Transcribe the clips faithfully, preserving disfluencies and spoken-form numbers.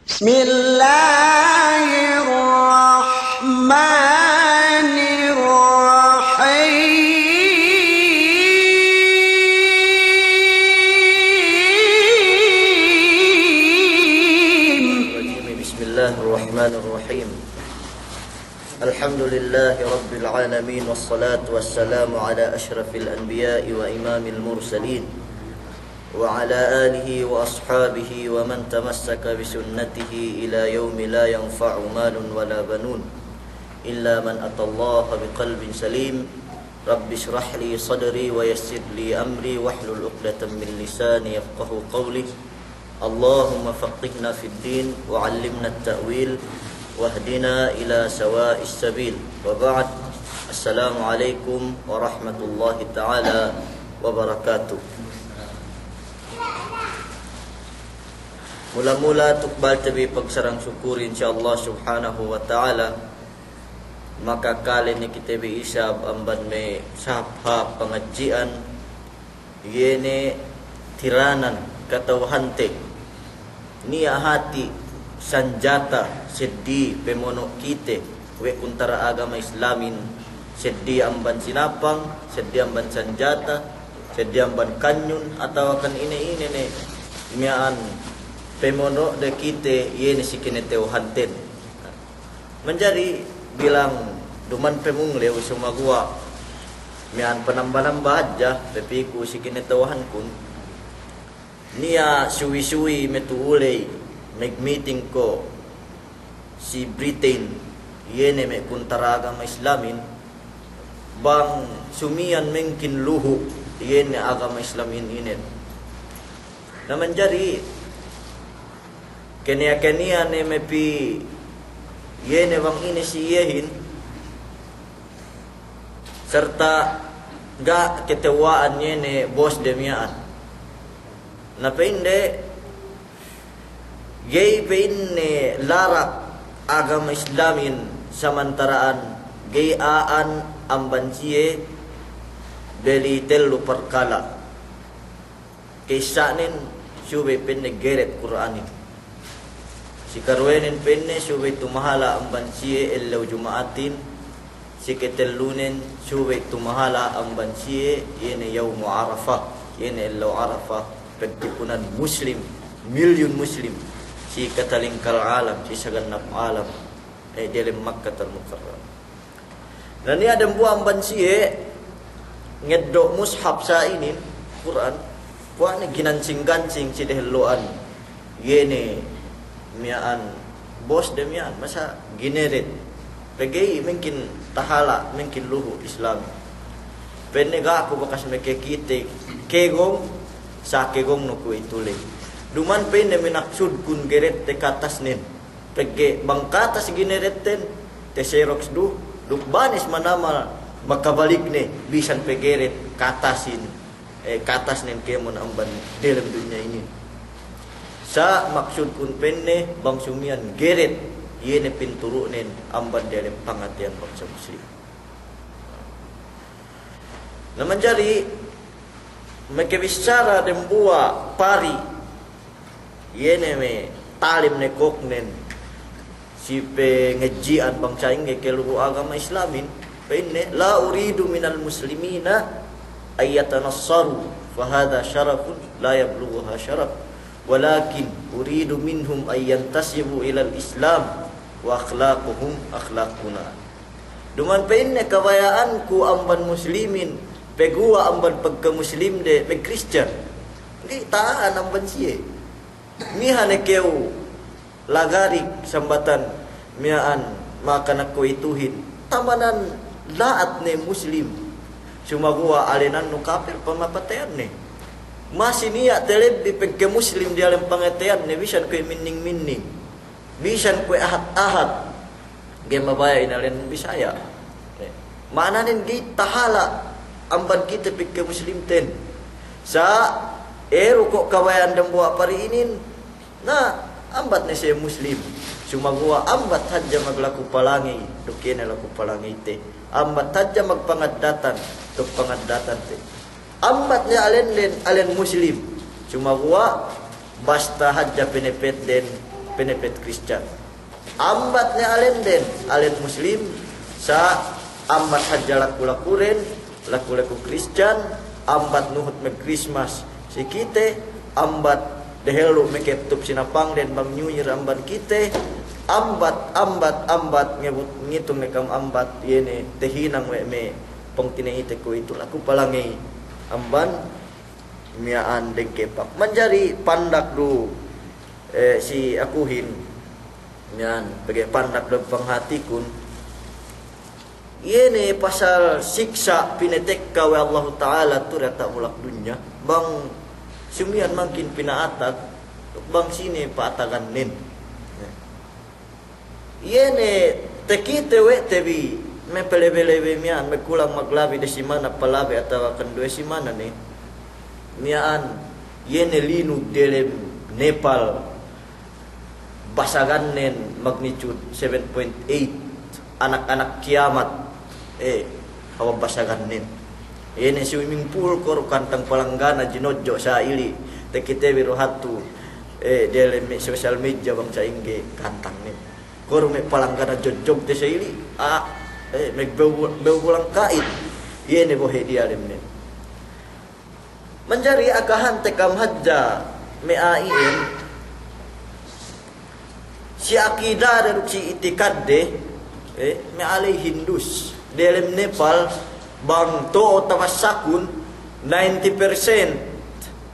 بسم الله الرحمن الرحيم. بسم الله الرحمن الرحيم. الحمد لله رب العالمين، والصلاة والسلام على أشرف الأنبياء وإمام المرسلين، وعلى آله وأصحابه ومن تمسك بسنته إلى يوم لا ينفع مال ولا بنون إلا من أتى الله بقلب سليم. رب اشرح لي صدري ويسر لي أمري واحلل عقدة من لساني يفقهوا قولي. اللهم فقهنا في الدين وعلمنا التأويل واهدنا إلى سواء السبيل. وبعد، السلام عليكم ورحمة الله تعالى وبركاته. Mula-mula tukbalte bi pagsarang-sukuri, insya Allah subhanahu wa ta'ala, makakale ne kite bi isab amban me' sahap-hap pangadji'an, iye ne tiranan kata'uhante, niya' hati' sanjata seddili pamono' kite we' kuntara agama Islamin, seddili amban sinapang, seddili amban sanjata, seddili amban kanyun, atawa kan ine-ine ne miya'an pamono'de kite, iye ne si kinata'uhanten. Manjari bilang duma'in pe munglew, sumaguwa' miya'an panamba-namba hadja pe piku si kinata'uhankun. Niya' suwi-suwi me' tu'u ley magmiting ko' si Britain, iye ne me' kuntara agama Islamin, bang sumiyan mengkin luhu' iye ne agama Islamin inin. Na manjari kaniya-kaniya ne me' pī iye ne bang ine si iyehin, sarta' ga' katewwa'an iye ne bosde miya'an. Na pa'inde, ga'i pa'inne larak agama Islamin samantara'an ga'i a'an amban siye beli tellu parkala'. Ka'issa'nen, subey pa'inne geret Kur'anin. Si karuwenen pa'inne, subey tumahala' amban siye ellew Juma'atin. Si katellunen, subey tumahala' amban siye, iye ne yawmu Arafah, iye ne ellew Arafah, pagtipunan Muslim, milyun Muslim, si katalingkal alam, si sagannap alam, eh, diyalem Makkatal Mukarramah. Na niya' dembuwa' amban siye ngeddo' mushaf sa inin, Kur'an, kuwe' ne ginansing-gansing si dehellu'an, iye ne miya'an, bosde miya'an, masa gineret. Pegge' mengkin tahala', mengkin luhu' Islam. Pa'inne ga' ku bakas makakite kegong, sa kegongnu kuwe'itu ley. Duma'in pa'inne minaksudkun gerette katasnen. Pegge' bang katas gineretten, taseroks du, duk banes manamal makabalik ne, bisan pe geret katasin, eh, katasnen kēmon amban delem dunya inin. Sa' maksudkun pa'inne, bang sumiyan geret, iye ne pinturu'nen amban delem pangateyan bangsa Muslim. Na manjari, makabissara dembuwa' pari, iye ne me' talem ne kōknen si pangadji'an bang sa'ingge kaluhu agama Islamin, pa'inne, "La uridu minal muslimina an yatanassaru, fa hadha sharafun la yablughuha sharaf, walakin uridu minhum an yantasibu ilal Islam, wa akhlaquhum akhlaquna." Duma'in pa'inne kabaya'anku amban Muslimin, paguwa' amban pagkamuslimde magkristiyan. Ga'i ta'a'an amban siye. Miha ne kew lagarik sambatan miya'an makanak kuwe'ituhin. Tamanan la'at ne Muslim. Sumaguwa' alenannu kapir pamapateyanne. Masi niya' talebbi pagkamuslim diyalem pangateyanne bisan kuwe' minning-minning. Bisan kuwe' ahat-ahat, ga'i mabaya' inalen Bisaya. Ma'ananen ga'i tahala' amban kite pagkamuslimten. Sa' eru ko' kabaya'an dambuwa' pari inin, na ambat ne siye Muslim. Sumaguwa' ambat hadja maglaku palangey, duk iye ne laku palangeyte. Ambat hadja magpangaddatan, duk pangaddatante. Ambat ne alennen, alen Muslim. Sumaguwa' basta hadja pinepetden, Penepet Kristiyan. Ambat ne alenden, alen Muslim, sa' ambat hadja laku-lakuren, laku-laku Kristiyan, ambat nuhut mag-Christmas si kite, ambat dehellu' mekeptup sinapangden bang New Year amban kite, ambat, ambat, ambat, ngebut ngitung ne kam ambat, iye ne tehinang we' me' pungtina'ite kuwe'itu laku palangey amban miya'an dengkepak. Manjari pandak du, eh, si akuhin, miya'an, pegge' pandak du panghatikun. Iye ne pasal siksa' pinetekka we' Allahu Ta'ala tu' diyata' bulak dunya. Bang sumiyan mangkin pina'atag, bang sine pa'atagannen. Iye ne tekite we' te bi me' pelebe-lebe miya'an, me' kulang maglabi de simana palabi atawa kan duwe simana ne. Miya'an, iye ne linug delem Nepal. Basagannen magnitude seven point eight. Anak-anak kiyamat. Eh, hawal basagannen. Iye ne swimming pool, kor kantang palanggana jinojjo' sa ili. Tekite bi du hatu, eh, delem me' social media bang sa'ingge kantang ne. Kor me' palanggana jojjog te sa ili. Ah, eh, me' bew-, bew bulang ka'it. Iye ne bohe' diyalem ne. Manjari akahante kam hadja me' a'a iyan, si akidade duk si itikadde, eh, me' a'a ley Hindus. Delem Nepal, bang to'o tabassakun, ninety percent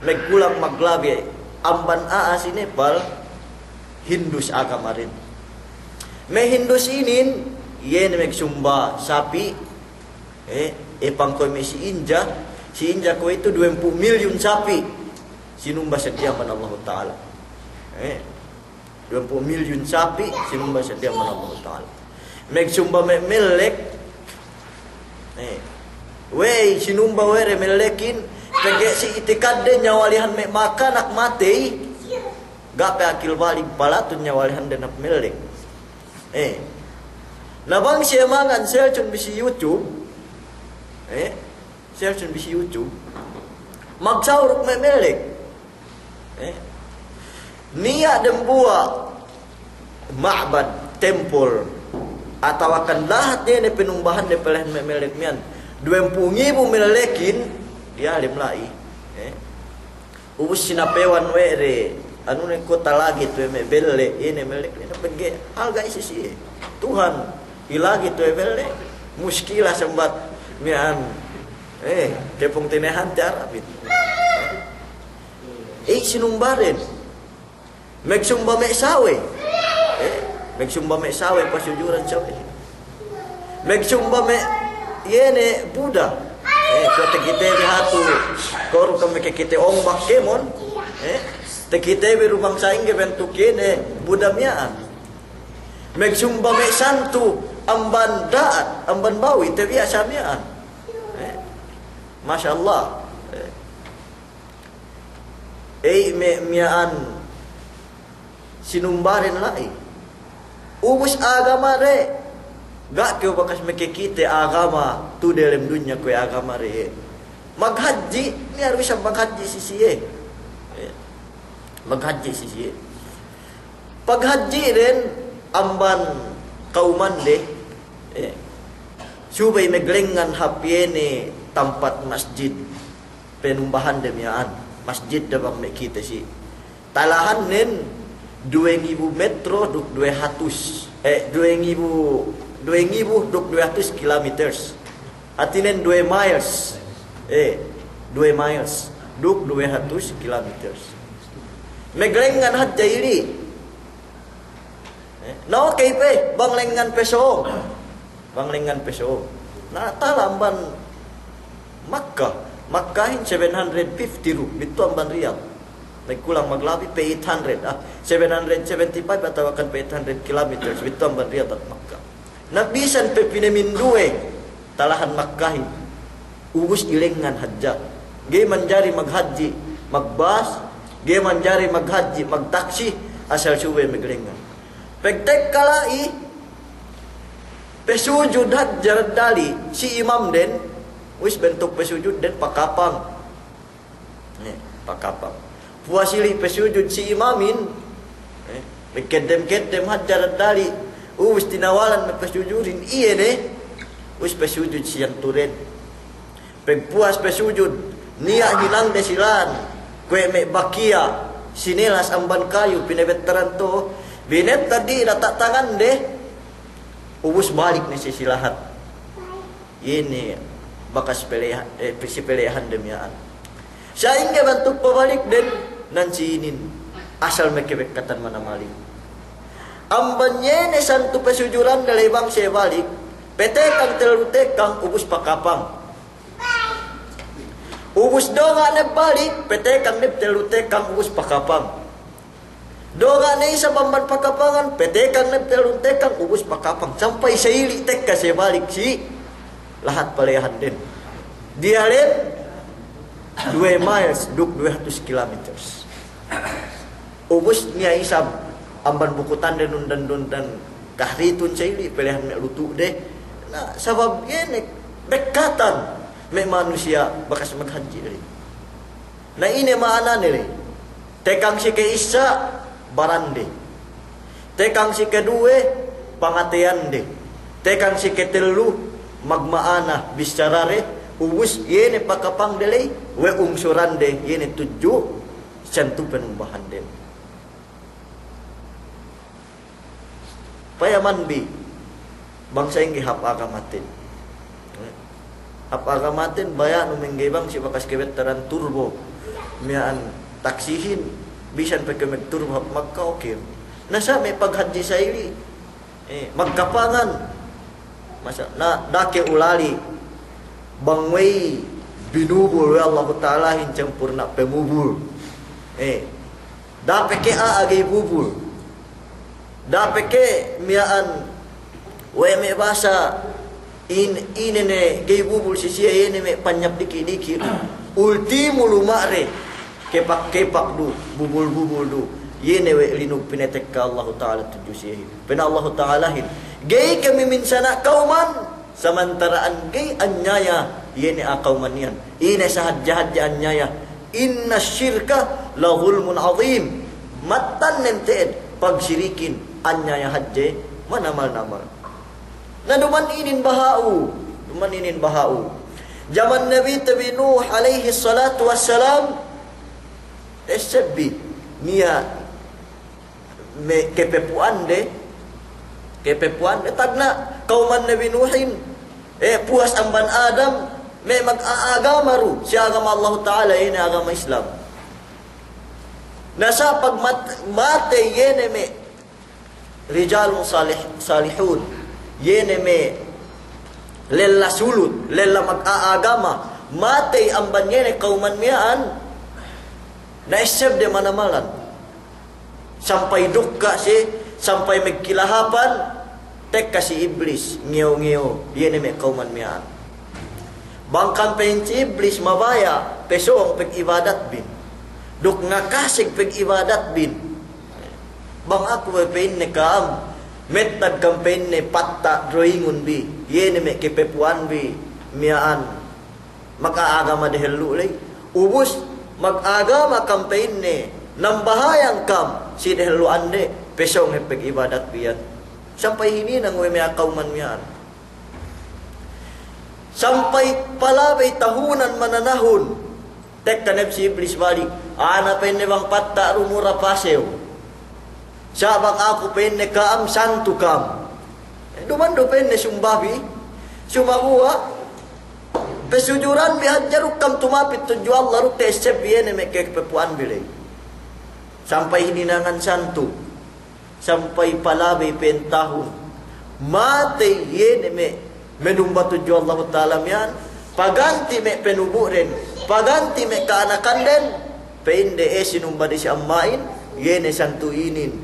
megkulang maglabi amban a'a si Nepal, Hindus agamaden. Me' Hindus inin, iye ne megsumba sapi', eh, e pangkoy me' si India, si India kuwe'itu duwempū' milyun sapi' sinumba seddili amban Allahu Ta'ala. Eh, duwempū' milyun sapi' sinumba seddili amban Allahu Ta'ala. Megsumba me' mellek, eh, we'ey sinumba we' de mellekin, pegge' si itikadde nyawalihan me' makanak matey, ga' pe akil balig palatun nyawalihanden hap mellek. Eh. Na bang siye mangan, search-un bi si YouTube. Eh. Search-un bi si YouTube. Magsawruk me' mellek. Eh. Niya' dembuwa' ma'bad, tempol, atawa kan lahat ne, ne penumbahande palahin me' mellek miya'an. Duwempū' ngibu mellekin, diyalem la'i. Eh. Ubus sinapewan we' de, anu ne, ko' talagi tu we' me' belle', ine mellek ne, pegge' halga' isi siye. Tuhan, ilagi tu we' belle', muskila sambat miya'an. Eh, kepungtina'ihante Arab itu. Eh, sinumbaden. Megsumba me' sawe. Eh, megsumba me' sawe, pasujuran sawe. Megsumba me' iye ne Buda. Eh, kuwe' takite bi hatu, koru kami ke kite ombak kemon. Eh, takite bi du bang sa'ingge bentuk iye ne Buda miya'an. Megsumba me' santu amban da'at, amban bawi, tabiyasa miya'an. Eh, Masya Allah. Eh. Ey, me' miya'an sinumbaden la'i. Ubus agamade, ga' kew bakas makakite agama tu' delem dunya kuwe' agamade. Maghadji', niya' du isab maghadji' si siye. Eh, maghadji' si siye. Paghadji'den amban kawmande, eh, subey maglengngan hap iye ne tampat masjid. Penumbahande miya'an, masjid de bang me' kite si. Talahannen duwe ngibu metro duk duwe hatus, eh, duwe ngibu, duwe ngibu duk duwe hatus kilometers. Hātinen duwe miles, eh, duwe miles duk duwe hatus kilometers. Maglengngan hadja ili. Eh, na okey pe, bang lengngan pe sōng. Bang lengngan pe sōng. Na tala amban Makkah. Makkahin seven hundred fifty du, bitu amban Riyadh. Magkulang maglabi pe eight hundred, ah, seven hundred seventy-five atawa kan pe eight hundred kilometers, bitu amban Riyadh at Makkah. Na bisan pe pinaminduwe talahan Makkahin. Ubus ilengngan hadja. Ga'i manjari maghadji' magbus, ga'i manjari maghadji' magtaksi, asal subey maglengngan. Pagtekka la'i, pasujud hadja dali si imamden, wis bentuk pasujudden pakapang. Eh, pakapang. Puwas ili pasujud si imamin, eh, Pegkeddem-keddem hadja daddali', ubus tinawalan me' pasujudin, iye ne, ubus pasujud si iyan turen. Pegpuwas pasujud, niya' hinangde si lān, kuwe' me' bakiya', sinelas amban kayu, pinebettaran to'o, binettad di' diyata' tangande, ubus balik ne siye si lahat. Iye ne bakas peleha-, eh, si pelehande miya'an. Sa'ingge bantuk pabalikden, nan si inin asal me' kebekkatan manamaling. Amban iye ne santu pasujudande ley bang siye balik, patekang tellu tekang ubus pakapang. Ubus donga' ne balik, patekang ne tellu tekang ubus pakapang. Donga' ne isab amban pakapangan, patekang ne tellu tekang, ubus pakapang. Sampay sa'ili' tekka siye balik si lahat palehanden. Diyalem duwe miles duk duwe hatus kilometers. Ubus niya' isab amban bukutande nundan-nundan kahritun sa'ili' pelehan me' lutu'de. Na, sabab iye ne bekkatan me' manusiya' bakas maghadji' ley. Na ine ma'anane ley? Tekang si ke'issa', barande. Tekang si keduwe, pangateyande. Tekang si ketellu, magma'ana bissarade, ubus iye ne pakapangde ley, we' ungsurande, iye ne tudju, santu panumbahanden. Payamanbi, bang sa'ingge hāp agamaten. Hāp agamaten, baya'nu mengge bang si bakas kebettaran turbo miya'an taksihin, bisan pe ke magturbo hāp Makka, okey. Na sa' me' paghadji' sa'ili', eh, magkapangan. Masa, na, da'a ke ulali', bang we'ey binubul we' Allahu Ta'alahin sempurna' pemubul. Eh, da'a pe ke a'a ga'i bubul. Da'a pe ke miya'an we' me' bahasa in-, ine ne ga'i bubul si siye, iye ne me' panyap diki'-diki'. Ultimu luma'de, kepak-kepak du, bubul-bubul du. Iye ne we' linug pinatekka Allahu Ta'ala tudju siyehin. Pa'in Allahu Ta'alahin, ga'i kami minsana' kawman, samantara'an ga'i anyaya, iye ne a'a kawman iyan. Ine sahadje-hadje anyaya. Inna shirka la zulmun azim. Mattan nen te'ed, pagsirikin, anyaya hadje, manamal-namal. Na duma'in inin baha'u, duma'in inin baha'u. Jaman Nabite bi Nuh alayhis salatu wassalam, essebbi niya' me' kepepu'ande, kepepu'ande, tagna' kawman Nabi Nuhin, eh, puwas amban Adam, me' mag-, a-, agama du, si agama Allahu Ta'ala, iye ne agama Islam. Na sa' pag mat-, matey iye ne me' rijalun salih-, salihun, iye ne me' lella sulut, lella mag-, a-, agama, matey amban iye ne kawman miya'an, na essebde manamalan. Sampay dukka' siye, sampay magkilahapan, tekka si Iblis, ngeyo-ngeyo, iye ne me' kawman miya'an. Bang kam pa'in si Iblis mabaya', pesōng pag'ibadatbin. Duk ngakaseg pag'ibadatbin. Bang aku we' pa'inne ka'am, mettad kam pa'inne patta' drawingun bi, iye ne me' kepepu'anbi miya'an. Mag-aagama dehellu' ley. Ubus, mag-agama kam pa'inne, nambahayang kam, si dehellu'ande, pesōng hep pag'ibadatbi iyan. Sampay hininang we' me' a'a kawman miya'an. Sampay palabey tahunan mananahun. Tekka ne si Iblis balik. Ana pa'inne bang patta' du mura pasew. Sa' bang aku pa'inne ka'am, santu kam. Duma'in du pa'inne sumbabi, sumaguwa', pasujuranbi hadja duk kam tumapit tudju Allah duk ta'essebbi iye ne me' kepepu'anbi ley. Sampay hininangan santu, sampay palabey pa'in tahun. Matey iye ne me' menumba tudju Allahu Ta'ala miya'an, paganti' me' penubu'den, paganti' me' ka'anakanden, pa'inde, eh, sinumba de si amma'in, iye ne santu inin.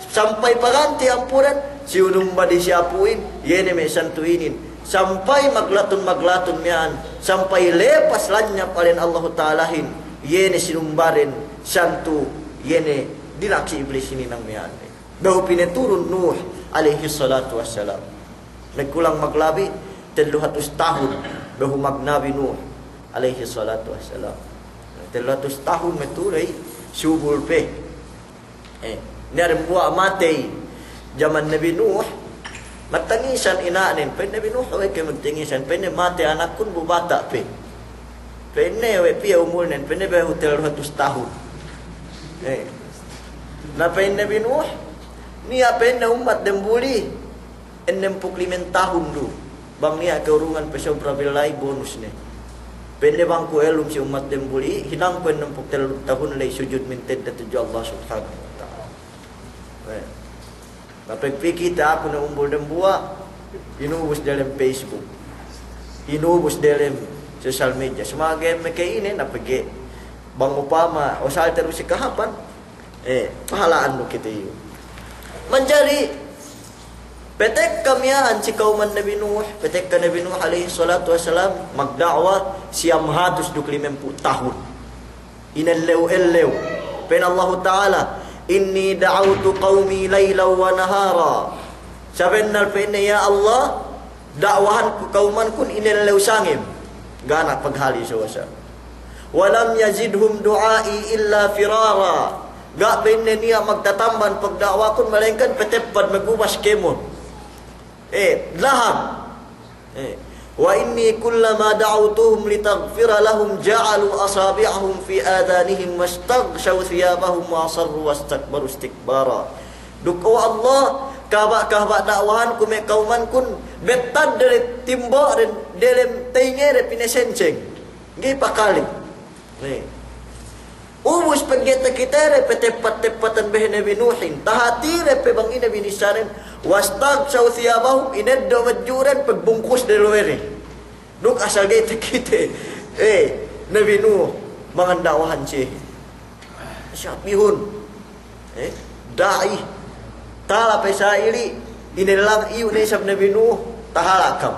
Sampay paganti' ampuren, sinumba de si apu'in, iye ne me' santu inin. Sampay maglatun-maglatun miya'an, sampay lepas lanyap alen Allahu Ta'alahin, iye ne sinumbaden santu, iye ne dina'ak si Iblis hininang miya'an. Behu pinaturun Nuh alayhis salatu wassalam. Magkulang maglabi tellu hatus tahun behu magnabi Nuh alayhis salatu wassalam. Tellu hatus tahun me' tu'u ley subul pe. Eh, Niya' dembuwa' matey jaman Nabi Nuh, magtangisan ina'nen. Pa'in Nabi Nuh, "We'ey ke magtangisan?" Pa'inne, "Matey anakkun bu bata' pe." Pa'inne, "We'ey piye umulnen?" Pa'inne, "Behu tellu hatus tahun." Eh. Na pa'in Nabi Nuh, "Niya'," pa'inne, "ummat dembuli ennempū' limem tahun du. Bang niya' ke'urungan pe sobra bi la'i bonus ne." Pa'inne, "Bang ku ellum si ummat dembuli, hinangku ennempū' tellu tahun la'i sujud mintedda tudju Allah Subhanahu wa Ta'ala." Eh. Na pegge' kite aku ne umbul dembuwa', inubus delem Facebook, inubus delem social media. Sumagawa' me' ke ine, na pegge' bang upama osal terus si kahāpan, eh, pahala'an du kite iyu. Manjari, petekka miya'an si kawman Nabi Nuh, petekka Nabi Nuh alaihi salatu wassalam magda'wa siyam hatus duk limempū' tahun. Inellew-ellew. Pa'in Allahu Ta'ala, "Inni da'awtu qawmi laylan wa nahara." Sabennal pa'inne, "Ya Allah, da'wahanku kawmankun inellew sangem." Ga' ne paghali sōng asa. "Wa lam yazidhum du'a'i illa firara." Ga' pa'inne niya' magtatamban pagda'wakun, malaingkan pateppad magubas kēmon. Eh, lahang. Eh, "Wa inni kullama da'awtuhum litaghfira lahum ja'alu asabi'ahum fi adhanihim wastaghshaw thiyabahum wa asarru wastakbaru istikbara." Duk, o Allah, kahaba'-kahaba' da'wahanku me' kawmankun, bettad delem timbo'den, delem teyngede pinesenseng. Ga'i pakale. Eh. Ubus pegge' takitede, pateppad-teppatan behe Nabi Nuhin. Tahatide pe bang ine binissāden. "Wastaghshaw thiyabahum," ineddo' badju'den, pagbungkus deluwede. Duk asal ga'i takite, eh, Nabi Nuh mangan da'wahan siye. Siyapihun. Eh, da'i. Tala pe sa'ili, inellang iyu' ne isab Nabi Nuh, tahala' kam.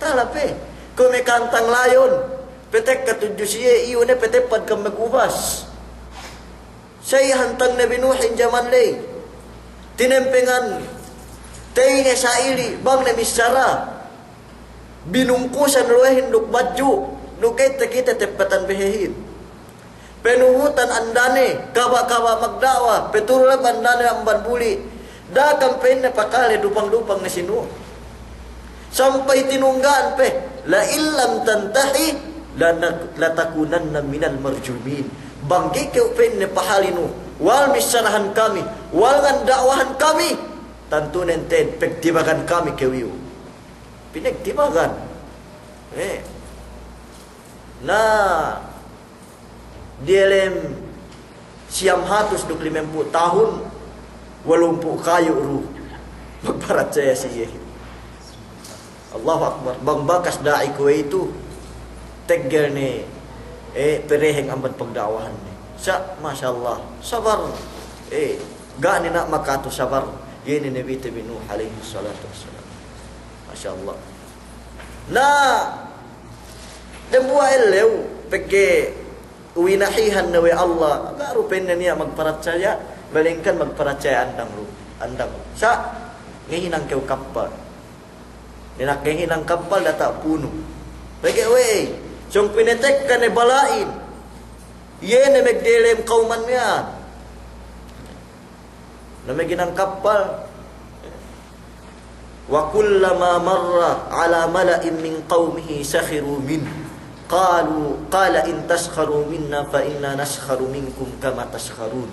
Tala pe. Kuwe' me' kantang layon. Petekka tudju siye, iyu' ne pateppad kam magubas. Sa'i hantang Nabi Nuhin jaman ley. Tinempengan teyne sa'ili, bang ne missara. Binungkusan luwehin duk badju', duk ga'i takite teppatan behehin. Penuhutan andane, kahaba'-kahaba' magda'wa, peturulep andane amban buli'. Da'a kam pa'inne pakale, dupang-dupang ne si Nuh. Sampay tinunggaan pe, "La in lam tantahi, lana-, latakunanna minal marjumin." Bang ga'i kew pa'inne pahali Nuh, wal missarahan kami, wal nganda'wahan kami, tantunen te'ed pegtibagan kami kew iyu'. Pinegtibagan. Eh. Na, diyalem siyam hatus duk limempū' tahun, walumpū' kayu' du magparatsaya si iye. Allahu Akbar. Bang bakas da'i kuwe'itu, teggel ne, eh, pereheng amban pagda'wahanne. Sa', masya Allah, sabar. Eh, ga' ne na' makatu sabar. Iye ne Nabite bi Nuh alaihi salatu wassalam. Masya Allah. Na, dembuwa' ellew, pegge' winahihan ne we' Allah, ga' du pa'inne niya' magparatsaya, malengkan magparatsaya andang lu, andang lu. Sa', ngahinang kew kappal. Dina'ak ngahinang kappal diyata' punu. Pegge' we'ey, sōng pinatekka ne bala'in. Iye ne magdelem kawman miya'an. Na maghinang kappal. Wa kullama marra ala mala'in min qawmihi sakhiru minhu. Qalu, qala in taskharu minna fa inna naskharu minkum kama taskharun.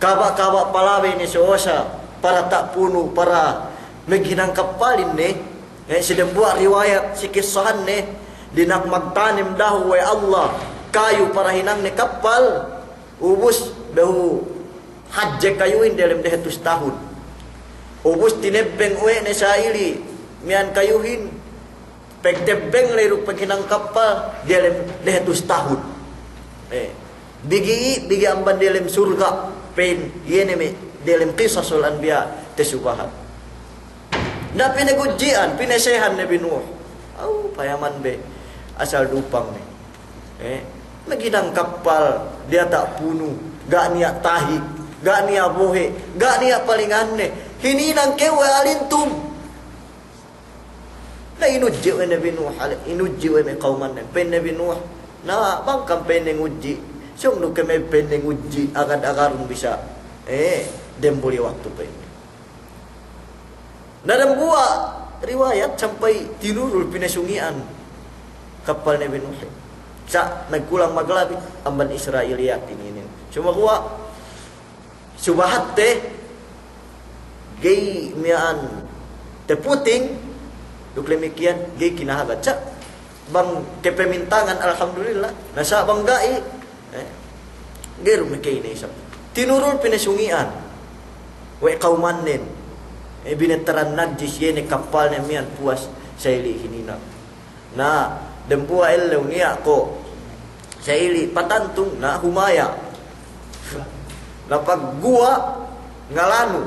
Kahaba'-kahaba' palabey ne si osa, para ta'punu, para maghinang kappalin ne, eh, si dembuwa' riwayat, si kissahan ne, dina'ak magtanem dahu' we' Allah kayu para hinangne kappal, ubus behu hadje kayuhin diyalem dehatus tahun. Ubus tinebbeng we' ne sa'ili miya'an kayuhin, pegtebbeng ley duk peghinang kappal diyalem dehatus tahun. Eh, bigi'i, bigi amban diyalem surga', pa'in, iye ne me' diyalem Qisasul Anbiya tasubahat. Na pinagudji'an, pinasehan Nabi Nuh. Aw, payaman be, asal dupang ne. Eh, maghinang kappal diyata' punu, ga' niya' tahi', ga' niya' bohe', ga' niya' palinganne. Hininang kew we' alintum. Na inudji' we' Nabi Nuh, ale-, inudji' we' me' kawmannen. Pa'in Nabi Nuh, na bang kam pa'inne ngudji', sōng du kami pa'inne ngudji', agad-agadun bisa. Eh, Dembuwa' waktu pa'inne. Na dembuwa' riwayat sampay tinurul pinasungi'an kappal Nabi Nuh. Sa' nagkulang maglabi amban Isra'iliyatin inin. Sumaguwa' subahatte, ga'i miya'an taputing, duk damikkiyan ga'i kinahagad. Sa' bang kapamintangan, alhamdulillah. Na sa' bang ga'i, eh, ga'i du maka'ine isab. Tinurul pinasungi'an we' kawmannen. Eh, binetaran najis iye ne kappalne miya'an puwas sa'ili' hininang. Na, dembuwa' ellew niya' ko' sa'ili' patantung, na humaya'. Na pagguwa' ngalanu.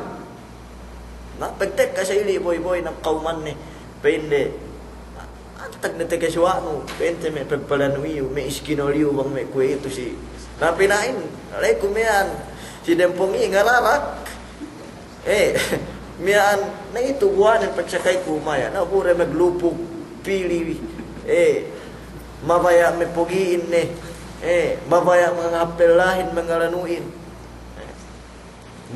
Na pagtekka sa'ili' boy-boy ne kawmanne, pa'inde, antag ne takasuwa'nu, pa'inte me' pagpalanu iyu, me' iskinol iyu bang me' kuwe'itu si. Na pina'in, la'i ku miya'an, si dempong iyu ngararak. Eh, miya'an, na itu guwa'nen pagsakayku maya', na bu de maglupug, pili, eh, mabaya' mapogi'in ne, eh, mabaya' mangapellahin, mangalanu'in. Eh,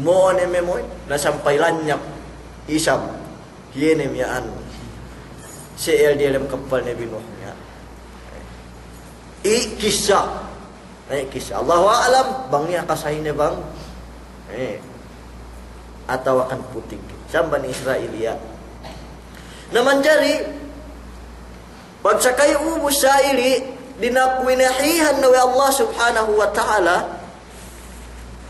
mo'o ne me' mo'o, na sampay lanyap isab, iye ne miya'an, se'el diyalem kappal Nabi Nuh miya'an. Eh, i kissa. Eh, kissa. Allahu a'lam, bang niya' kasahine bang, eh, atawa kan puting. Samban Isra'iliya. Na manjari, pagsakay ubus sa'ili', dina'ak winahihan ne we' Allah Subhanahu wa Ta'ala,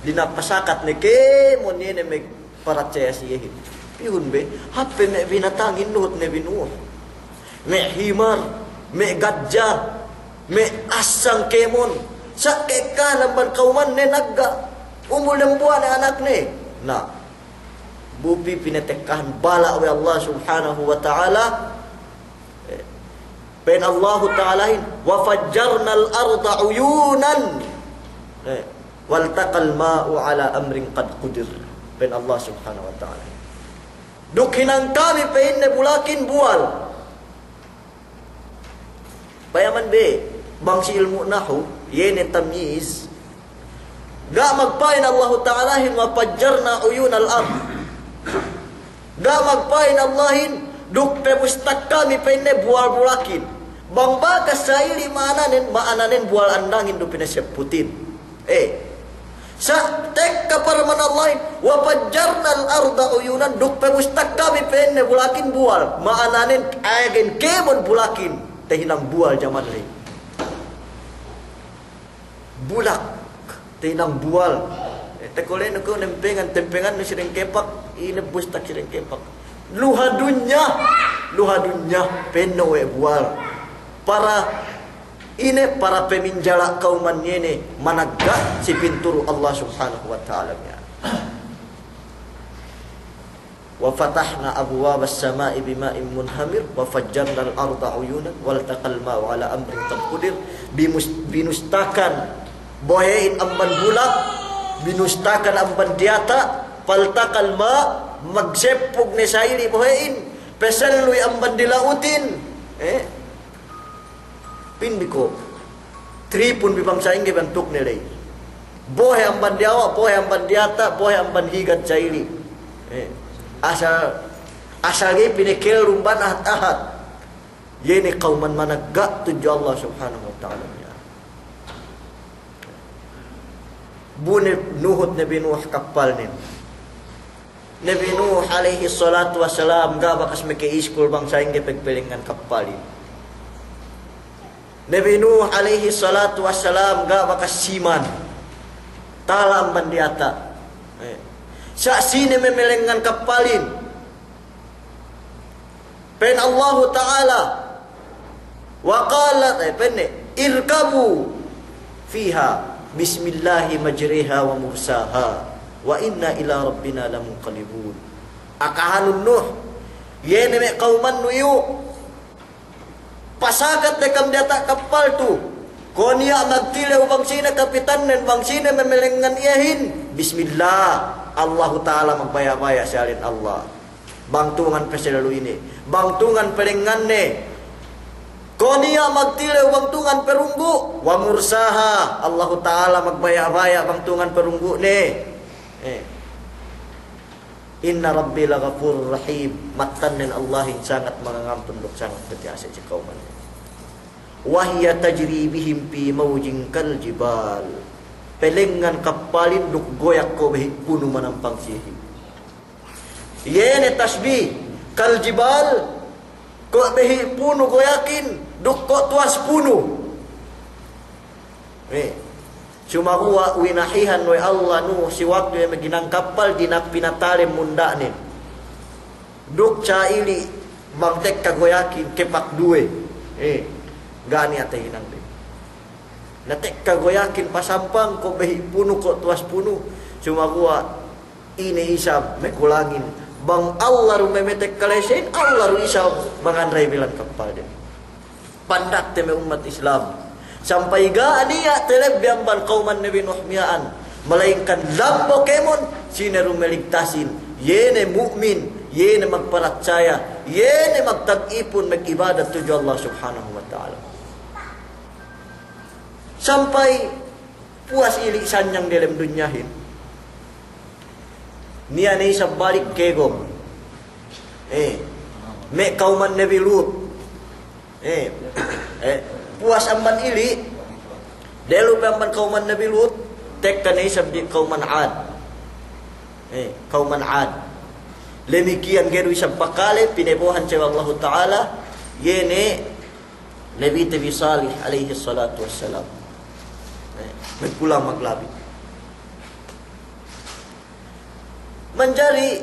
dina'ak pasakat ne kēmon iye ne me' paratsaya si iyehin. Pihun be, hāp pe me' binatangin nuhut Nabi Nuh. Me' himar, me' gadja, me' asang kēmon. Sa' ka'ekkahan amban kawmanne nagga'. Umbul dembuwa' ne anakne. Na, bu pī pinatekkahan bala' we' Allah Subhanahu wa Ta'ala. Eh, pa'in Allahu Ta'alahin, "Wa fajjarnal arda uyunan, eh, waltaqal ma'u ala amrin qad qudir." Pa'in Allah Subhanahu wa Ta'ala. Duk hinang kami pa'inne bulakin buwal. Payaman be, bang si ilmu' nahu, iye ne tamyiz, ga' magpa'in Allahu Ta'alahin, "Wa fajjarna uyunal ard." Ga' magpa'in Allahin, "Duk pabustak kami," pa'inne, "buwal bulakin." Bang bakas sa'ili' ma'ananen, ma'ananen buwal andangin du pinasepputin. Eh. Sa' tekka parman Allahin, "Wa fajjarnal arda uyunan," duk pabustak kami pa'inne bulakin buwal. Ma'ananen, agen kēmon bulakin tahinang buwal jaman ley. Bulak, tahinang buwal. Eh, takolenu kew nempengan, tempengannu si dengkepak, ine bustak si dengkepak. Luha dunya, luha dunya, pa'inne we' buwal. Para ine, para paminjala' kawman iye ne managga' si pinturu Allah Subhanahu wa Ta'ala miya'an. "Wa fatahna abwabas sama'i bima'in munhamir, wa fajjarnal arda uyunan, waltaqal ma'u ala amrin qad qudir." Bimus-, binustakan bohe'in amban bulak, binustakan amban diyata', faltaqal ma', magseppug ne sa'ili' bohe'in, paselluy amban dila'utin. Eh? Pindi ko', tripun bi bang sa'ingge bantukne ley. Bohe' amban diyawa', bohe' amban diyata', bohe' amban higad sa'ili'. Eh, asal, asal ga'i pinakellum bang ahat-ahat. Iye ne kawman managga' tudju Allah Subhanahu wa Ta'ala. Bu ne nuhut Nabi Nuh kappalnen. Nabi Nuh alayhis salatu wassalam ga' bakas makaiskul bang sa'ingge pagpalengngan kappalin. Nabi Nuh alayhis salatu wassalam ga' bakas siman. Tala amban diyata'. Eh. Sa' sine mamalengngan kappalin? Pa'in Allahu Ta'ala, wa qala, eh, pa'inne, "Irkabu fiha, bismillahi majriha wa mursaha, wa inna ila rabbina lamunqalibun." Akahanun Nuh, iye ne me' kawmannu iyu', pasakat de kam diyata' kappal tu. Ko' niya' magtilew bang sine kapitannen, bang sine mamalengngan iyehin, bismillah, Allahu Ta'ala magbaya'-baya' siyalin Allah. Bang tungan pasellu ine, bang tungan palengnganne. Ko' niya' magtilew bang tungan parunggu', wa mursaha, Allahu Ta'ala magbaya'-baya' bang tungan parunggu'ne. Eh. Inna Rabbi laghafurur rahim. Mattannen Allahin sangat mangangampun duk sangat patiyase' si kawmannen. Wa hiya tajri bihim fi mawjin kal jibal. Pelengngan kappalin duk goyak ko' behi' punu manampang siyehin. Iye ne tashbih, kal jibal, ko' behi' punu goyakin, duk ko' tuwas punu. Eh, sumaguwa' winahihan we' Allah Nuh si waktu iye maghinang kappal, dina'ak pinatalem munda'nen. Duk sa'ili' bang tekka goyakin, kepak duwe. Eh, ga' niya' tahinang de. Na tekka goyakin pasampang, ko' behi' punu, ko' tuwas punu. Sumaguwa' ine isab me' kulangin. Bang Allah du me' metek kalesehin, Allah du isab manganray bilan kappalden. Pandakte me' ummat Islam. Sampay ga' niya' telebbi amban kawman Nabi Nuh miya'an. Malayingkan lambo kēmon, sine du meligtasin. Iye ne mu'min, iye ne magparatsaya, iye ne magtag-ipun mag'ibadat tudju Allah Subhanahu wa Ta'ala. Sampay puwas ili' sanyang delem dunyahin. Niya' ne isab balik kēgom. Eh, me' kawman Nabi Lut. Eh, eh, puwas amban ili', dehellu pe amban kawman Nabi Lut, tekka ne isab di kawman Ad. Eh, kawman Ad. Damikkiyan ga'i du isab pakale, pinebo'ohan siye we' Allahu Ta'ala, iye ne Nabite bi Salih alayhis salatu wassalam. Eh, magkulang maglabi. Manjari,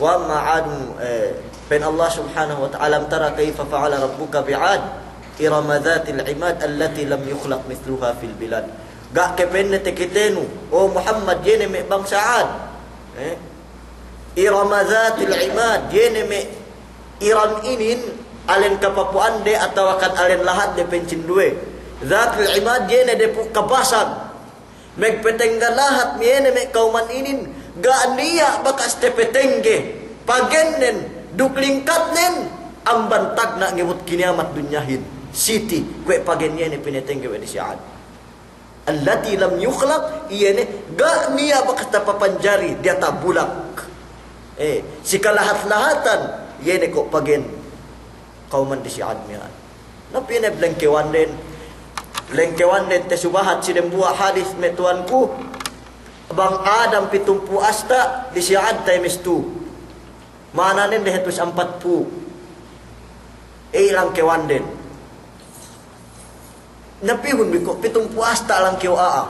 wa amma Adun, eh, pa'in Allah Subhanahu wa Ta'ala, "Alam tara kayfa fa'ala rabbuka bi'ad, irama dhatil imad, allati lam yukhlaq mithluha fil bilad." Ga' ke pa'inne takitenu, o Muhammad, iye ne me' bangsa Ad. Eh? Irama dhatil imad, iye ne me' Iram inin, alen kapapu'ande atawakan alen lahadde pa'in sinduwe. Dhatil imad, iye ne depu' kabasag. Magpatengge lahat, iye ne me' kawman inin, ga' niya' bakas tapatengge, pagennen, duk lingkatnen, amban tagna' ngabut kiniyamat dunyahin. Siti, kuwe' pagen iye ne pinatengge we' de si Ad. Allati lam yukhlaq, iye ne, ga' niya' bakas tapapanjari diyata' bulak. Eh, si kalahat-lahatan, iye ne ko' pagen kawman de si Ad miya'an. Na pineb lengkewanden, lengkewanden tasubahat si dembuwa' hadis me' tuwanku, bang Adam pitumpū' asta', de si Ad times two. Ma'ananen de hatus ampatpū'. Eh, lengkewanden. Na pihun bi ko' pitumpū' asta' langkew a'a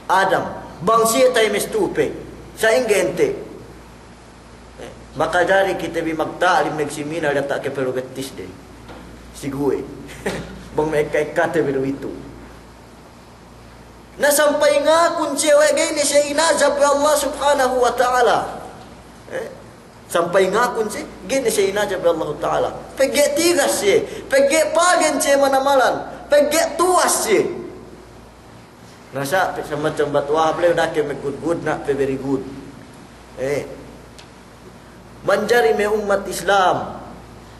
Adam. Bang siye times two pe. Sa'ingge ente'. Eh, makajari kite bi magta'lim, magseminar, diyata' ke peru bettis de. Siguwe'. Bang me' ekka-ekkate bi du itu. Na sampay ngakun siye we' ga'i ne siye inajab we' Allah Subhanahu wa Ta'ala. Eh? Sampay ngakun siye, ga'i ne siye inajab we' Allahu Ta'ala. Pegge' tigas siye, pegge' pagen siye manamalan, pegge' tuwas siye. Na sa' pe samacam batu ahap lew dake magudgud na pe very good. Eh. Manjari me' ummat Islam.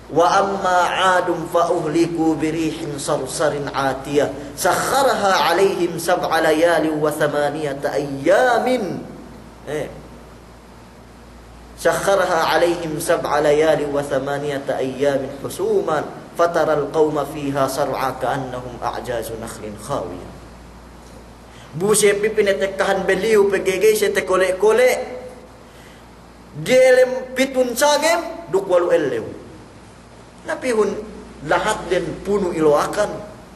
Wa amma Adun fa uhliku bi rihin sarsarin atiyah. Sakhkharaha alayhim sab'a layalin wa thamaniyata ayyamin. Eh. Sakhkharaha alayhim sab'a layalin wa thamaniyata ayyamin husuman, fataral qawma fiha sar'a ka'annahum a'jazu nakhlin khawiyah. Bu siye pī pinatekkahan beliyu pegge' ga'i siye takole'-kole', diyalem pitun sangem duk walu' ellew. Na pihun lahatden punu' ilo'akan.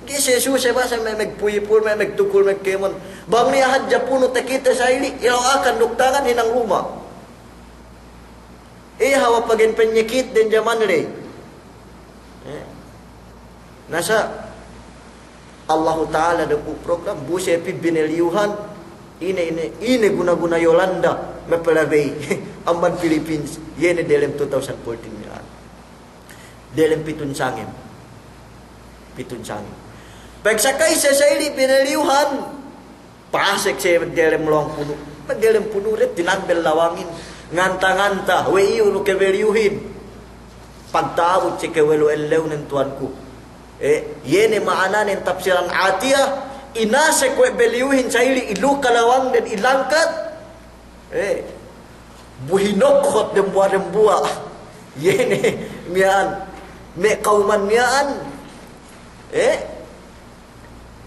Ga'i siye suse basa me' magpuyipul, me' magtukul, magkēmon. Bang niya' hadja punu' takite sa'ili', ilo'akan duk tangan hinang luma'. Eh, hawal pagen penyakitden jaman ley. Eh. Na sa' Allahu Ta'ala dapu' program, bu siye pī bineliyuhan, ine, ine, ine guna-guna Yolanda, mapalabey, amban Philippines, iye ne delem two thousand fourteen miya'an. Delem pitun sangem. Pitun sangem. Pagsakay siye sa'ili' bineliyuhan, pasek siye delem lowang punu'. Delem punu' de tinambel lawangin. Nganta-nganta, we' iyu du kabeliyuhin. Pagta'abut siye kawalu' ellewnen tuwanku. Eh, iye ne ma'ananen tafsiran atiyah, inasek we' beliyuhin sa'ili' iluka lawangden ilangkat. Eh, Bu hinokhot dembuwa'-dembuwa'. Iye ne miya'an. Me' kawman miya'an. Eh?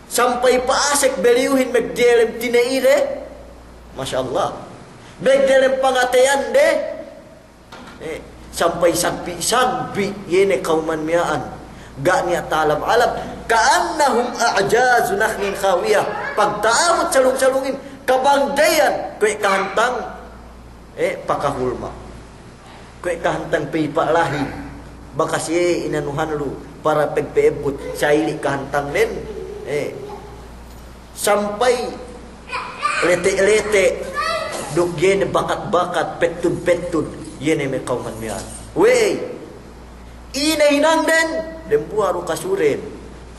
Sampay pa'asek beliyuhin magdiyalem tine'ide. Masya Allah. Magdiyalem pangateyande. Eh, sampay sagbi'-sagbi' iye ne kawman miya'an. Ga' niya' ta'alab-alab. Ka'annahum a'jazu nakhlin khawiyah. Pagta'abut salung-salungin, kabanggayan kuwe' kahantang, eh, pakahulma'. Kuwe' kahantang pey pa'lahin. Bakas iye inanuhan lu para pegpe'ebut, sa'ili' kahantangnen. Eh. Sampay lete'-lete' duk iye ne bakat-bakat, pettud-pettud, iye ne me' kawman miya'an. We'ey, ine hinangden, dembuwa' du kasuren,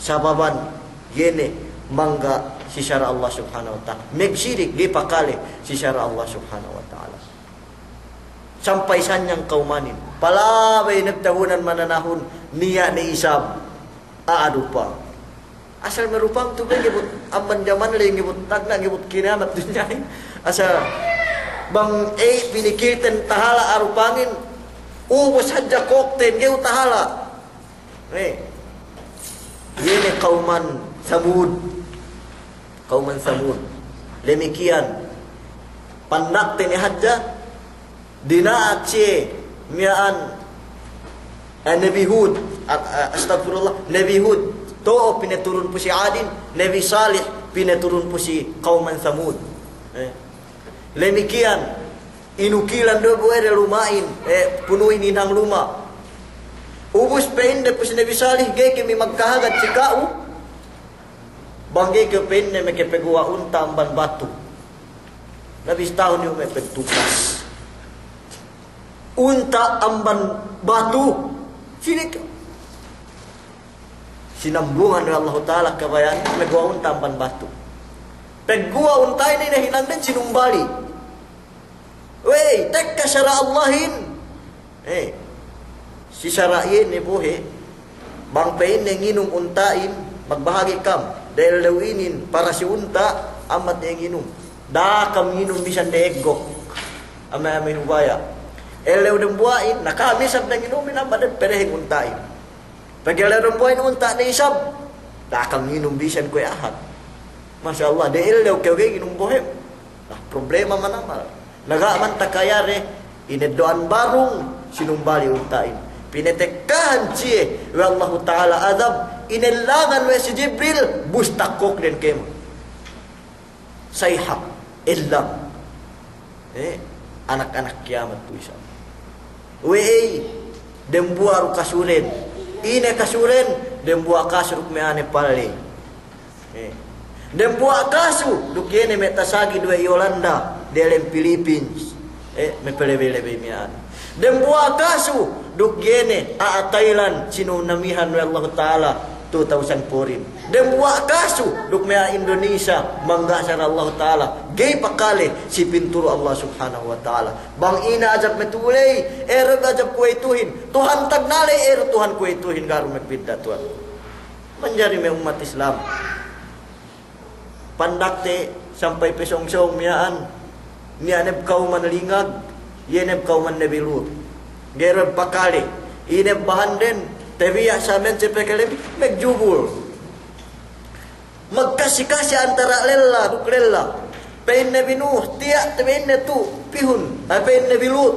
sababan iye ne mangga' si sara' Allah Subhanahu wa Ta'ala. Magsirik, ga'i pakale si sara' Allah Subhanahu wa Ta'ala. Sampay sanyang kawmanin. Palabey nagtahunan mananahun, niya' ne isab. A'a du pa. Asal me' rupang tu be ngebut amban jaman ley, ngebut tagna', ngebut kinamat dunya. Asal bang ey pinikilten tahala' a'a rupangin, ubus hadja kokten, ga'i du tahala'. Eh. Iye ne kawman Samud. Kawman Samud. Demikiyan. Pandakte ne hadja. Dina'ak siye miya'an, eh, Nabi Hud, a-, a-, astagfirullah, Nabi Hud, to'o pinaturun pu si Adin, Nabi Salih, pinaturun pu si kawman Samud. Eh. Demikiyan, inukilan du bu ere luma'in, eh, punuhin hinang luma'. Ubus pe'inde pu si Nabi Salih, ga'i ke mi magkahagad si ka'u, bang ga'i ke pe'inde meke peguwa' unta' amban batu. Na bistahun iyu' me' pegtukas. Unta' amban batu. Sine ke-, sinambungan we' Allahu Ta'ala kabaya'an, meguwa' unta' amban batu. Peguwa' unta'in ine hinangden, sinumbali'. Wey, tekka sara' Allahin. Eh, si sara' iye ne bohe', bang pe'inne nginum unta'in, magbahagi' kam, de ellew inin, para si unta', ambat ne nginum. Da'a kam nginum bisan de eggok. Ame-ame hubaya'. Ellew dembuwa'in, na kam isab ne nginumin, ambat de pereheng unta'in. Pegge' ellew dembuwa'in unta' ne isab, da'a kam nginum bisan kuwe' ahad. Masya Allah, de ellew kew ga'i nginum bohe'm. Na, problema manamal. Na ga' man takayare, ineddo'an barung, sinumbali' unta'in. Pinetekkahan siye we' Allahu Ta'ala adab, inellangan we' si Jibril, bus takkokden kēmon. Sayha, ellang. Eh, anak-anak kiyamat tu isab. We'ey, dembuwa' du kasuren. Ine kasuren, dembuwa' kasu duk me' ane palley. Eh. Dembuwa' kasu, duk iye ne me' tasagid we' Yolanda, delem Philippines. Eh, me' pelebey-lebey miya'an. Dembuwa' kasu, duk iye ne a'a Thailand, sinunamihan we' Allahu Ta'ala, two thousand four-in. Dembuwa' kasu, duk me' a'a Indonesia, mangga' sara' Allahu Ta'ala, ga'i pakale si pinturu' Allah Subhanahu wa Ta'ala. Bang ine ajab me' tu'u ley, eru ajab kuwe'ituhin. Tuhan tagnale, eru Tuhan kuwe'ituhin, ga' du me' bidda' tuwan. Manjari me' ummat Islam. Pandakte sampay pesōng-sōng miya'an, niya' ne bu kawman lingag, iye ne bu kawman Nabi Lut. Ga'i du pakale, ine bu bahanden, tabiya' samiyan si pekelem, magjubul. Magkasi-kasi antara' lella duk lella. Pe'in Nabi Nuh, tiya' te pe'inne tu' pihun, eh, pe'in Nabi Lut.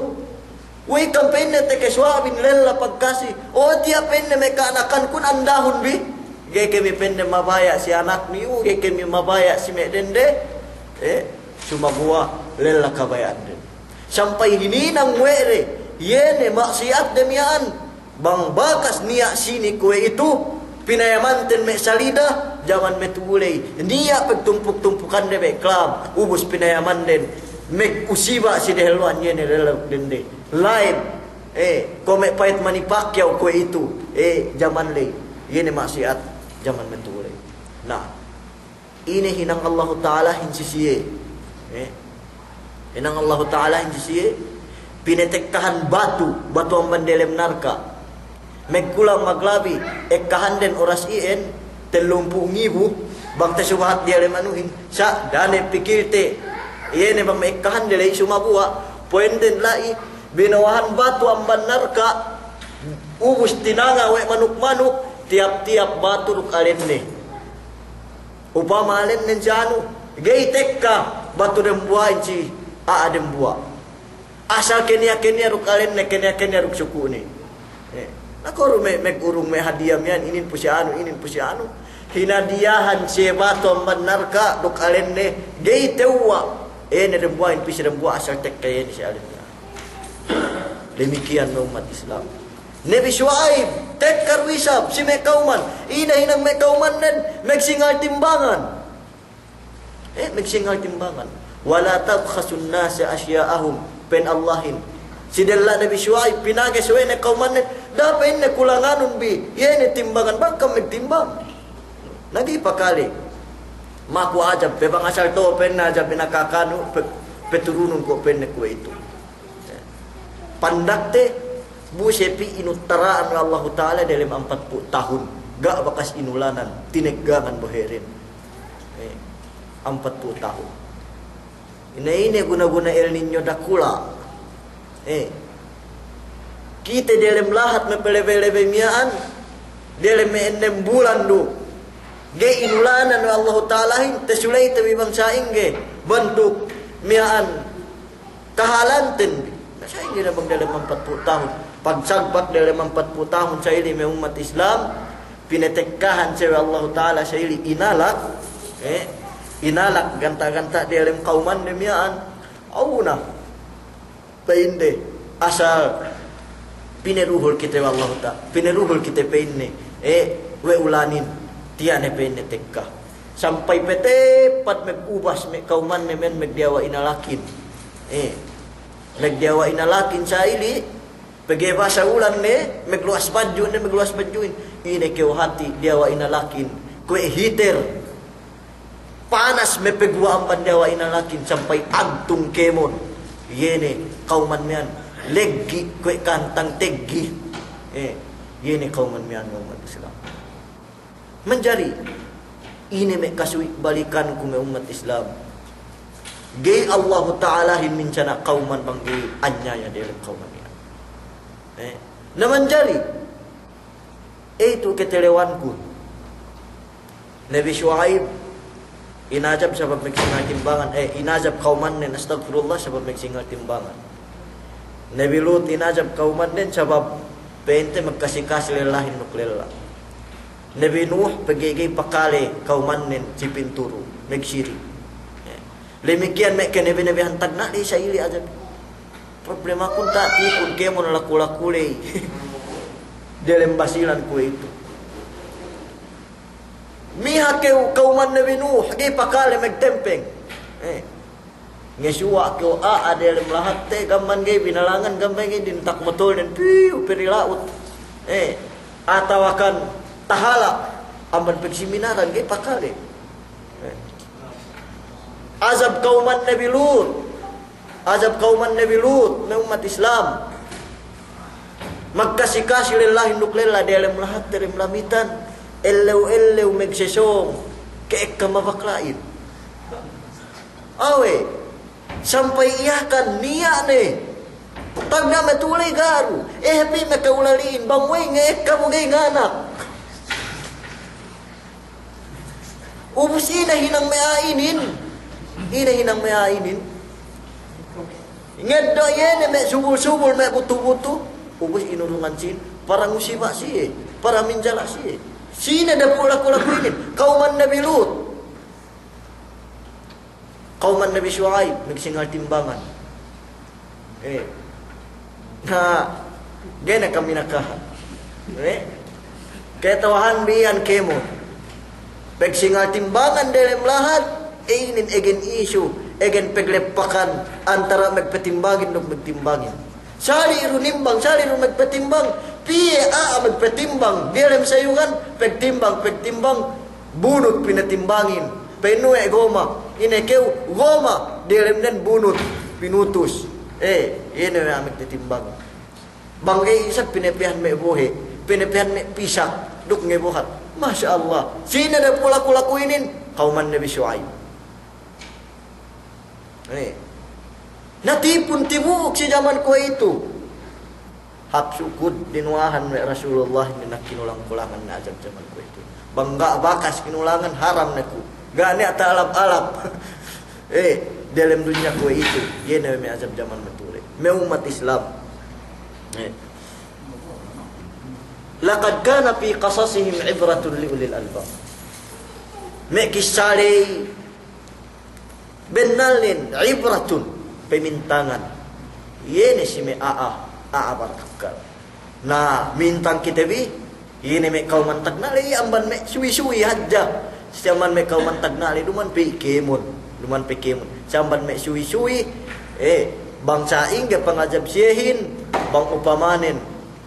We'ey kam pe'inne tekeswa'bin lella pagkasi. O tiya' pe'inne me' ka'anakankun andahun bi. Ga'i kami pe'inne mabaya' si anaknu iyu', ga'i kami mabaya' si me' dende. Eh, sumaguwa' lella kabaya'anden. Sampay hininang we' de, iye ne ma'siyatde miya'an. Bang bakas niya' sini kuwe'itu, pinayamanten me' salida, jaman me' tu'u ley. Niya' pagtumpuk-tumpukande me' club, ubus pinayamanden me' usiba' si dehellu'an iye ne lella duk dende. Lain, eh, kuwe' me' payet Manny Pacquiao kuwe'itu, eh, jaman ley. Iye ne ma'siyat jaman me' tu'u ley. Na, ine hinang Allahu Ta'alahin si siye. Eh, hinang Allahu Ta'alahin si siye. Pinetekkahan batu, batu amban delem narka'. Magkulang maglabi, ekkahanden oras iyan, tellumpū' ngibu, bang te subahat diyalem anuhin, sa' da'a ne pikilte, iye ne bang me' ekkahande ley sumaguwa', Puwenden la'i, bino'ohan batu amban narka', ubus tinanga' we' manuk-manuk, tiyap-tiyap batu duk alenne. Upama alennen si anu, ga'i tekka batu dembuwa'in si a'a dembuwa'. Asal keniya-keniya duk alenne, keniya-keniya duk suku'ne. Eh, na ko' du me', me' urung me' hadiya miya'an, inin pu si anu, inin pu si anu. Hinadiyahan siye batu amban narka' duk alenne, ga'i tewwa'. Eh, ne dembuwa'in pī si dembuwa' asal tekka iye ne si alenne. Damikkiyan me' ummat Islam. Nabi Shu'aib, tekka du isab si me' kawman. Ine hinang me' kawmannen, magsingal timbangan. Eh, magsingal timbangan. "Wa la tabkhasun nasa asya'ahum," pa'in Allahin. Si della' Nabi Shu'aib, pinages we' ne kawmannen, da'a pa'inne kulanganun bi, iye ne timbangan, bang kam magtimbang. Na ga'i pakale. Maku ajab, pe bang asal to'o pa'inne ajab inakakanu, pe-, peturunun ko' pa'inne kuwe'itu. Pandakte, bu siye pī inuttara'an we' Allahu Ta'ala delem ampatpū' tahun. Ga' bakas inulanan, tineggangan bohe'den. Eh, ampatpū' tahun. Ine-ine guna-guna El Niño dakula'. Eh. Kite delem lahat me' palabey-labey miya'an, delem me' ennem bulan du. Ga'i inulanan we' Allahu Ta'alahin, tasuleyte bi bang sa'ingge bantuk miya'an kahalanten bi. Na sa'ingge ne bang delem ampatpū' tahun. Pagsagpak delem ampatpū' tahun sa'ili me' ummat Islam, pinatekkahan siye we' Allahu Ta'ala sa'ili inalak, eh, inalak ganta'-ganta' delem kawmanne miya'an. Awuna, pa'inde, asal pinaduhul kite we' Allahu Ta-, pinaduhul kite pa'inne, eh, we' ulanin, tiya' ne pa'inne tekka. Sampay pe teppat magubas me' kawmanne miya'an magdiyawa' inalakin. Eh, magdiyawa' inalakin sa'ili, pegge' basa ulan ne, magluwas badju' ne, magluwas badju'in. Ine kew hati' diyawa' inalakin, kuwe' heater. Panas me' paguwa' amban diyawa' inalakin sampay agtung kēmon. Iye ne kawman miya'an, leggi' kuwe' kantang teggi. Eh, iye ne kawman miya'an, me' ummat Islam. Manjari, ine me' kasuwi' balikanku me' ummat Islam. Ga'i Allahu Ta'alahin minsana' kawman bang ga'i anyaya delem kawman iyan. Eh, na manjari, eh, itu katalewanku. Nabi Shu'aib, inajab sabab magsingal timbangan, eh, inajab kawmannen, astagfirullah, sabab magsingal timbangan. Nabi Lut inajab kawmannen sabab pa'inte magkasi-kasi lellahin duk lella. Nabi Nuh pegge' ga'i pakale kawmannen si pinturu, magsirik. Damikkiyan me' kanabi-nabihan tagna' di sa'ili ajab. Problemakun ta' tipun kēmon laku-laku ley. Delem Basilan kuwe'itu. Miha kew kawman Nabi Nuh, ga'i pakale magtempeng. Eh. Ngesuwa' kew a'a delem lahatte, gamman ga'i binalangan, gamman ga'i dintak motolnen, piyu, pī di la'ut. Eh, atawakan tahala', amban pagsiminaran, ga'i pakale. Eh. Ajab kawman Nabi Lut. Ajab kawman Nabi Lut, me' ummat Islam. Magkasi-kasi lellahin duk lella delem lahatte dem Lamitan. Ellew-ellew magsesōng, ka'ekka mabakla'in. Awe', sampay Yakan niya' ne. Tagna' me' tu'u ley garu. Eh, pī me' ka'ulali'in, bang we'ey nga'ekka bu ga'i nganak. Ubus ine hinang me' a'a inin. Ine hinang me' a'a inin. Ngeddo' iye ne me' subul-subul, me' butu-butu. Ubus inurungan sīn, para ngusiba' siye, para minjala' siye. Sine dapu' laku-laku inin? Kawman Nabi Lut. Kawman Nabi Shu'aib, magsingal timbangan. Eh. Na, ga'i ne kam inakahan. Eh? Kata'uhanbi iyan kēmon. Pagsingal timbangan delem lahat, eh, inin egen isu, egen pagleppakan antara magpatimbangin duk magtimbangin. Sali' du nimbang, sali' du magpatimbang, piye a'a magpatimbang, delem sayungan, pagtimbang, pagtimbang, bunut pinatimbangin. Pa'innu we' goma, ine kew goma, delemnen bunut, pinutus. Eh, ine we' a'a magtatimbang. Bang ga'i isab pinapehan me' bohe', pinapehan me' pisak, duk ngebohat. Masya Allah. Sine dapu' laku-laku inin? Kawman Nabi Shu'aib. Eh. Natipun tibu'uk si jaman kuwe'itu. Hap sukud dinuwahan we' Rasulullah inin, na kinulang-kulangan ne ajab jaman kuwe'itu. Bang ga' bakas kinulangan, haram ne ku. Ga' ne ta'alap-alap. Eh, delem dunya kuwe'itu. Iye ne me' ajab jaman matuli. Me' ummat Islam. Eh. Laqad kana fi qasasihim ibratun li ulil albab. Me' kissa ley bennalnen ibratun, pemintangan. Iye ne si me' a'a, a'a barakkal. Na mintang kite bi, iye ne me' kawman tagna'le, iye amban me' suwi-suwi hadja. Si amban me' kawman tagna'le, duma'in pe kēmon, duma'in pe kēmon. Si amban me' suwi-suwi, eh, bang sa'ingge pangajab siyehin, bang upamanen,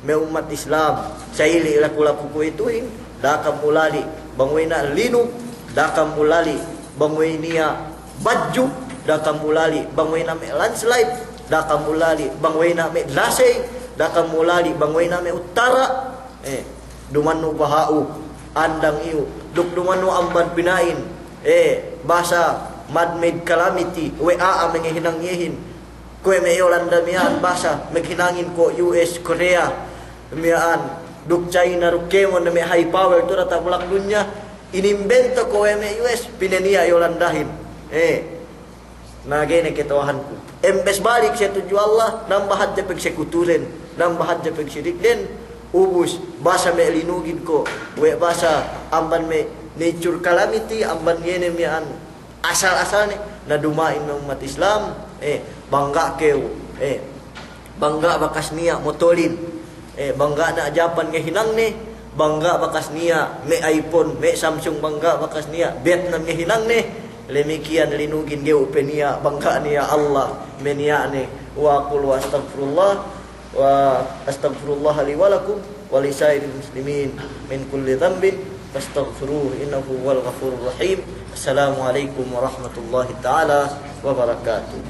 me' ummat Islam, sa'ili' laku-laku kuwe'ituhin, da'a kam ulali' bang we' niya' linug, da'a kam ulali' bang we' niya' badju', da'a kam ulali' bang we' niya' me' landslide, da'a kam ulali' bang we' niya' me' lasey, da'a kam ulali' bang we' niya' me' uttara'. Eh, duma'in nu baha'u, andang iyu, duk duma'in nu amban pina'in, eh, bahasa man-made calamity, we' a'a mangahinang iyehin. Kuwe' me' Yolanda miya'an, bahasa maghinangin ko' U S, Korea miya'an, duk China, duk kēmon me' high power tu'u diyata' bulak dunya, inimbento ko' we' me' U S, pinaniya' Yolandahin. Eh, na ga'i ne kata'uhanku. Embes balik siye tudju Allah, nambah hadja pagsekutulen, nambah hadja pagsirikden, ubus, bahasa me' linugin ko', we' bahasa amban me' nature calamity, amban iye ne miya'an, asal-asalne, na duma'in me' ummat Islam, eh, bang ga' kew, eh, bang ga' bakas niya' motolin, eh, bang ga' niya' Japan ngahinangne, bang ga' bakas niya' me' iPhone, me' Samsung, bang ga' bakas niya' Vietnam ngahinangne, damikkiyan linugin ga'i pe niya', bang ga' niya' Allah maniya'ne. Wa aqulu astaghfirullah. وأستغفر الله لي ولكم ولسائر المسلمين من كل ذنب فاستغفروه إنه هو الغفور الرحيم. السلام عليكم ورحمة الله تعالى وبركاته.